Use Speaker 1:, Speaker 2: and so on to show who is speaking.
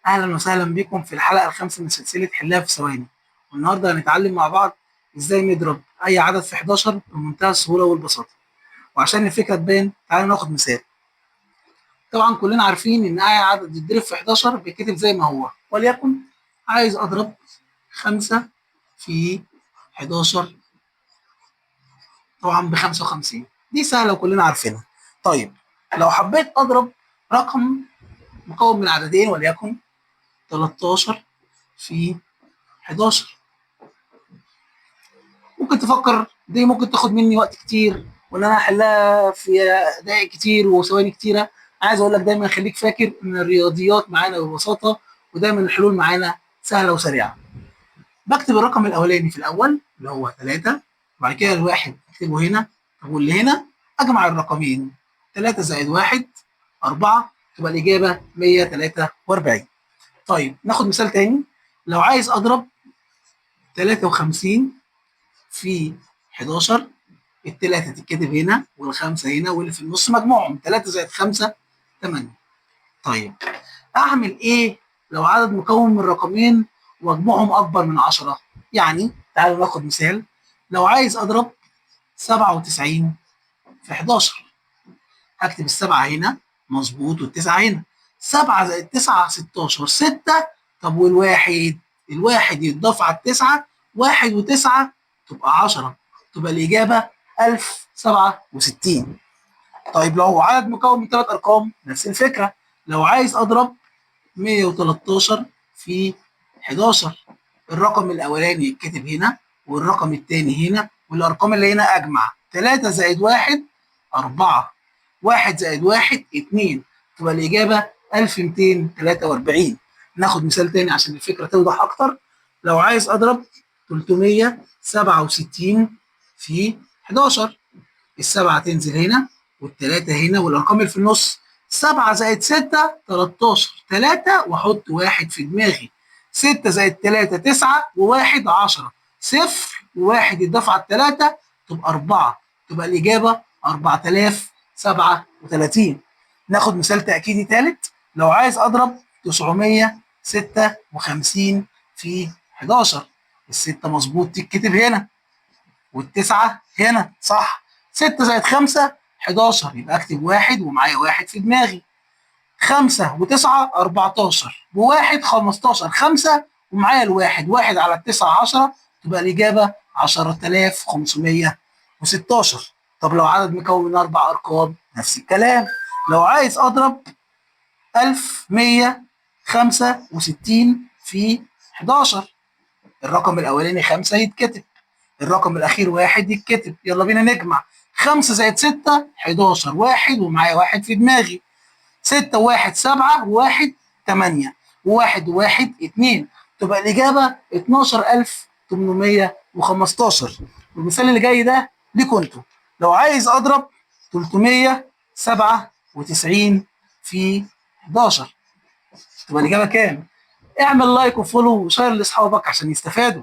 Speaker 1: اهلا وسهلا بكم في الحلقة الخامسة من سلسلة حلها في ثواني. والنهارده هنتعلم مع بعض ازاي نضرب اي عدد في 11 بمنتهى السهولة والبساطه. وعشان الفكرة تبان تعالوا ناخد مثال. طبعا كلنا عارفين ان اي عدد يتضرب في 11 بيتكتب زي ما هو، وليكن عايز اضرب 5 في 11 طبعا ب 55، دي سهلة وكلنا عارفينها. طيب لو حبيت اضرب رقم مكون من عددين وليكن 13 في 11، ممكن تفكر دي ممكن تاخد مني وقت كتير وان انا احلها في دقائق كتير وثواني كتيرة. عايز اقول لك دايما خليك فاكر ان الرياضيات معانا ببساطة، ودايما الحلول معانا سهلة وسريعة. بكتب الرقم الاولاني في الاول اللي هو 3، وبعد كده الواحد اكتبه هنا، طب واللي هنا اجمع الرقمين 3 زائد 1 4، تبقى الاجابة 143. طيب ناخد مثال تاني. لو عايز اضرب 53 في 11، التلاتة تتكتب هنا والخمسة هنا واللي في النص مجموعهم 3 زائد 5 8. طيب اعمل ايه لو عدد مكون من رقمين ومجموعهم اكبر من 10؟ يعني تعالوا ناخد مثال. لو عايز اضرب 97 في 11، هكتب السبعة هنا مظبوط والتسعة هنا، 7 زائد 9 16، 6، طب والواحد، الواحد يتضاف على التسعة، 1 و9 تبقى 10، تبقى الإجابة 1067. طيب لو عدد مكون من 3 أرقام نفس الفكرة. لو عايز أضرب 113 في 11، الرقم الأولاني يتكتب هنا والرقم الثاني هنا والأرقام اللي هنا أجمع 3 زائد 1 4، 1 زائد 1 2، تبقى الإجابة 1243. ناخد مثال تاني عشان الفكرة توضح أكتر. لو عايز أضرب 367 في 11، السبعة تنزل هنا والتلاتة هنا والأرقام اللي في النص 7 زائد 6 13، 3 وأحط 1 في دماغي، 6 زائد 3 9 و1 10، 0 و1 يتضاف على التلاتة تبقى 4، تبقى الإجابة 4037. ناخد مثال تأكيدي ثالث. لو عايز أضرب 956 في 11، الستة مظبوط تتكتب هنا والتسعة هنا صح، 6 زائد 5 11، يبقى أكتب 1 ومعايا 1 في دماغي، 5 و9 14 و1 15، 5 ومعايا الواحد، 1 على التسعة 10، تبقى الإجابة 10516. طب لو عدد مكون من 4 أرقام نفس الكلام. لو عايز أضرب 1165 في 11، الرقم الأولاني 5 يتكتب، الرقم الأخير 1 يتكتب، يلا بينا نجمع 5 زائد 6 11، 1 ومعايا 1 في دماغي، 6 و1 7 و1 8 و1 و1 2، تبقى الإجابة 12815. والمثال اللي جاي ده ليكوا انتوا. لو عايز أضرب 397 في 11، تبقى الإجابة كام؟ اعمل like و follow و share لأصحابك عشان يستفادوا.